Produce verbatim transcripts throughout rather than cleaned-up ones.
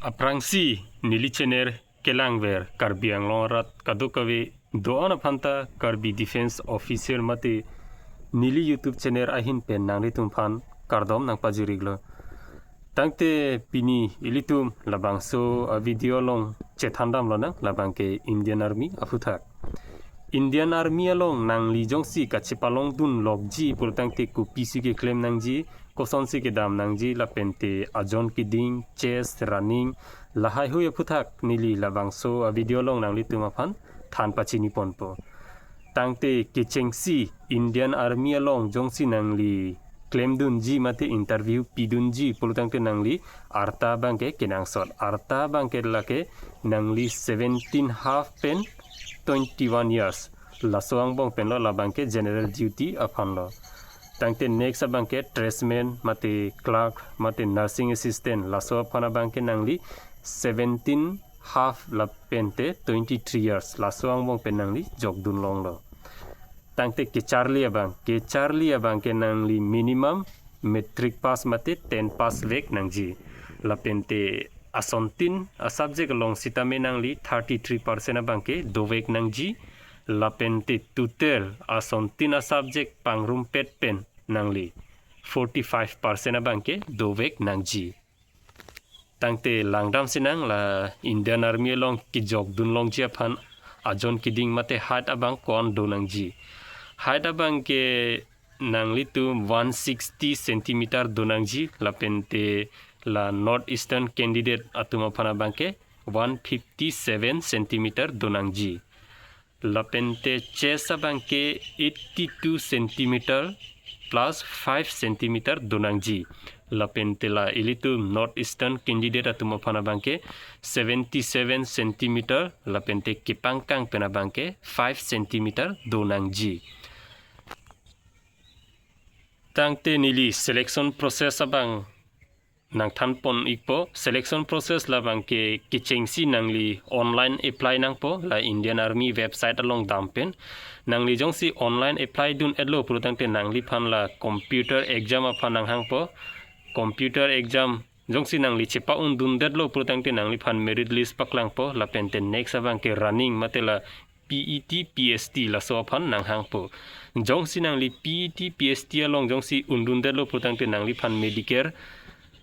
Aphrangsi neli channel kelangver Karbi Anglong arat kadokave do-an aphanta Karbi Defence Officer mate neli YouTube channel ahin pen nanglitum aphan kardom nangpajir-iklo. Tangte pini ilitum labangso a-video along chethandamlonang, labangke Indian Army aphuthak. Indian Army along nangli jongsi kachepalongdunlokji pulotangte kopisi keklem nangji, kosonsi kedam nangji, lapente ajon keding, chest, running, lahaihui aphuthak neli labangso a-video along nanglitum aphan than pachiniponpo. Tangte kechengsi Indian Army along jongsi nangli klemdunji mate interview pidunji pulotangte nangli arta abangke kenangsot. Arta abangke lake nangli seventeen half pen twenty-one years. Laso angbong penlo, labangke general duty aphanlo. Tangte next abangke tradesman mate clerk mate nursing assistant, laso aphan abangke nangli seventeen half lapente twenty-three years, laso angbong pen nangli jokdunlonglo. Tangte kecharli abang, kecharli abangke nangli minimum matric pass mate ten pass vek nangji. Lapente asontin a-subject along sitame nangli thirty-three percent abangke dovek nangji. Lapente total asontin a-subject pangrumpet pen nangli forty-five percent abangke dovek nangji. Tangte langdamsinang la Indian Army along kejokdunlongji aphan ajon keding mate height abang ko-an do nangji. Height abangke nanglitum one sixty centimeter do nangji, lapente la North Eastern candidate atum aphan abangke one fifty-seven centimeter do nangji. Lapente chest abangke eighty-two centimeter plus five centimeter do nangji. Lapente la ilitum North Eastern candidate atum aphan abangke seventy-seven centimeter, lapente kepangkang pen abangke five centimeter do nangji. Tangte neli selection process abang nangthanpon-ikpo. Selection process labangke kechengsi nangli online apply nangpo, la Indian Army website along dampen. Nangli jongsi online apply dun-etlo pulotangte nangliphan la computer exam aphan nanghangpo. Computer exam jongsi nangli chepa-undundetlo pulotangte nangliphan merit list paklangpo, lapente next abangke running mate la P E T, P S T laso aphan nanghangpo. Jongsi nangli P E T, P S T along jongsi undundetlo pulotangte nangliphan Medicare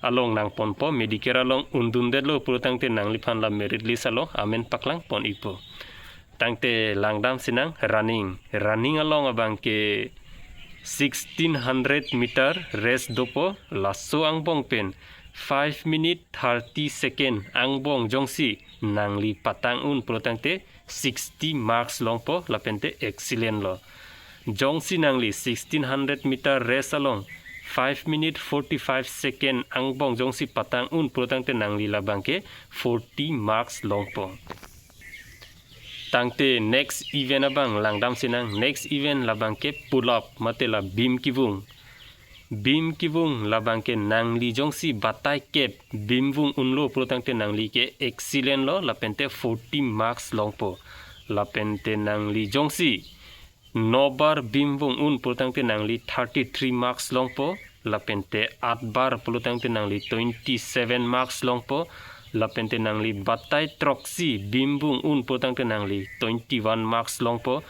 along nangponpo, Medicare along undundetlo pulotangte nangliphan la merit list along amen paklangpon-ikpo. Tangte langdamsinang running. Running along abangke sixteen hundred meter race dopo, laso angbong pen five minute thirty second angbong jongsi nangli patang-un pulotangte sixty marks longpo, lapente excellent lo. Jongsi nangli sixteen hundred meter race along five minute forty-five second angbong jongsi patang-un pulotangte nangli labangke forty marks longpo. Tangte next event abang langdamsinang, next event labangke pull up mate la beam kevung. Beam kevung labangke nangli jongsi batai kep beam vung-unlo pulotangte nangli ke excellent lo, lapente forty marks longpo. Lapente nangli jongsi nobar beam vung-un pulotangte nangli thirty-three marks longpo, lapente atbar pulotangte nangli twenty-seven marks longpo, lapente nangli batai throksi beam vung-un pulotangte nangli twenty-one marks longpo,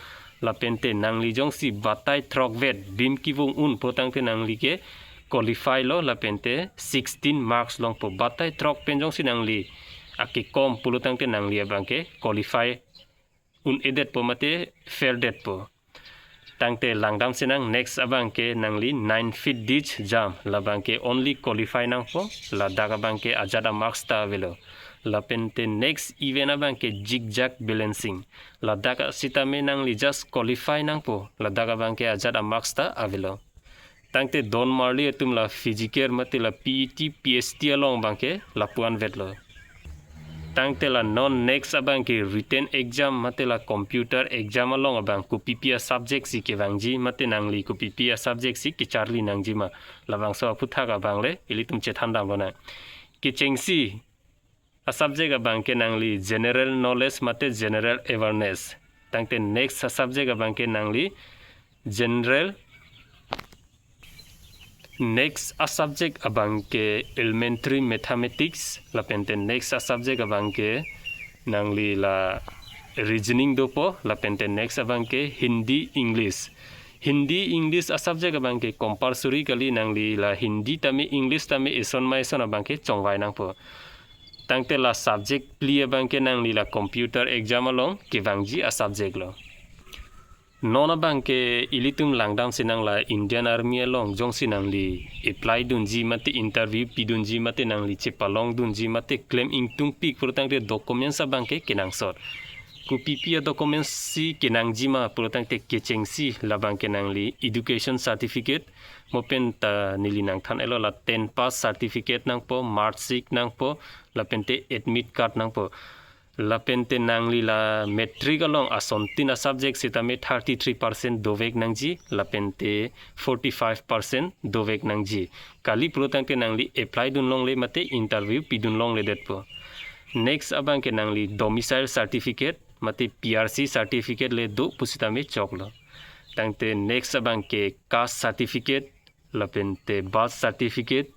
lapente nangli jongsi batai throkvet beam kevung-un pulotangte nangli ke qualify lo, lapente sixteen marks longpo. Batai throk pen jongsi nangli akekom pulotangte nangli abangke qualify un-edetpo mate fail detpo. Tangte langdamsinang, next abangke nangli nine feet ditch jump, labangke only qualify nangpo, ladak abangke ajat a-marks ta avelo. Lapente next event abangke zigzag balancing. Ladak sitame nangli just qualify nangpo, ladak abangke ajat a-marks ta avelo. Tangte don marli atum la physical mate la P E T, P S T along abangke lapu-an vetlo. Tangte la non next abangke written exam mate la computer exam along abang kopipi a-subject si kevangji mate nangli kopipi a-subject si kecharli nangji ma, labangso aphuthak abang le ilitum chethandamlonang. Kechengsi a-subject abangke nangli general knowledge mate general awareness. Tangte next a-subject abangke nangli general Next a subject abangke elementary mathematics, lapente next a subject abangke nangli la reasoning dopo, lapente next abangke Hindi, English. Hindi, English a subject abangke compulsory kali, nangli la Hindi tame English tame eson ma eson abangke chongvai nangpo. Tangte la subject phli abangke nangli la computer exam along kevangji a subject lo. Non abangke ilitum langdamsi nang la Indian Army along jongsi nangli apply dunji mate interview pidunji mate nangli chepalong dunji mate klem ingtungpik pulotangte documents abangke kenangsot. Kopipi a documents si kenangji ma pulotangte kechengsi labangke nangli education certificate, mo penta neli nangthan-elo la ten pass certificate nangpo, mark sheet nangpo, lapente admit card nangpo. Lapente nangli la matric along asontin a subject sitame thirty three percent dovek nangji, lapente forty five percent dovek nangji. Kali pulotangte nangli apply dunlongle mate interview pidunlongledetpo. Next abangke nangli domicile certificate mate P R C certificate le do pusitame choklo. Tangte next abangke caste certificate, lapente birth certificate,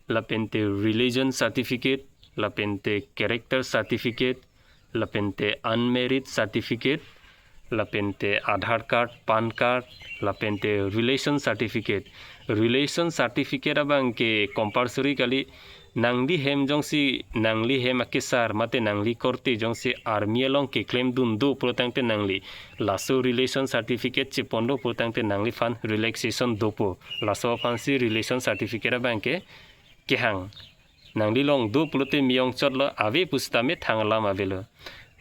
lapente religion certificate, lapente character certificate, lapente unmarried certificate, lapente Aadhaar card, PAN card, lapente relation certificate. Relation certificate abangke compulsory kali, nangli hem jongsi, nangli hem akesar mate nangli korte jongsi army along keklem dun do pulotangte nangli laso relation certificate chepon do pulotangte nangliphan relaxation dopo. Laso aphansi relation certificate abangke kehang. Nangli long do pulote miyong chotlo, ave pusitame thang alam avelo.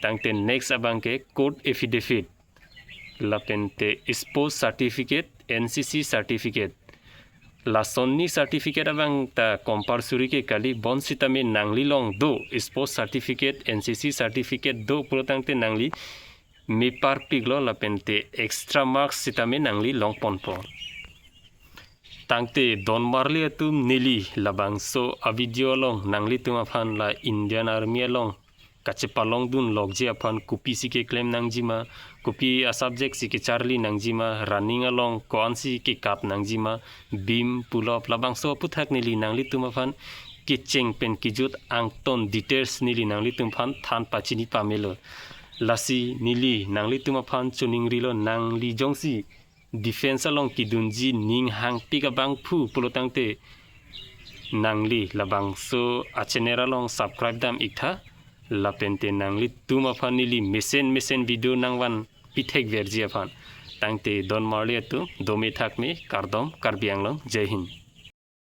Tangte next abangke court affidavit, lapente sports certificate, N C C certificate. Lasonni certificate abang ta compulsory ke kali, bonsitame nangli long do sports certificate, N C C certificate do pulotangte nangli meparpiklo, lapente extra marks sitame nangli longponpo. Tangte donmarli atum, neli labangso a video along nanglitum aphan la Indian Army along kachepalong dunlokji aphan kopisi keklem nangjima, kopi a subject si kecharli nangjima, running along ko-ansi kekap nangjima, beam, pull up, labangso aphuthak neli nanglitum aphan kecheng pen kejut angton details neli nanglitum aphan than pachini pamelo. Lasi neli nanglitum aphan choningrilo, nangli jongsi defense along kedunji ning hangpik abangphu pulotangte nangli labangso a channel along subscribe dam iktha, lapente nanglitum aphan neli mesen mesen video nangvan pithekverji aphan. Tangte donmarli atum, dome thakme, kardom, Karbi Anglong, Jai Hind.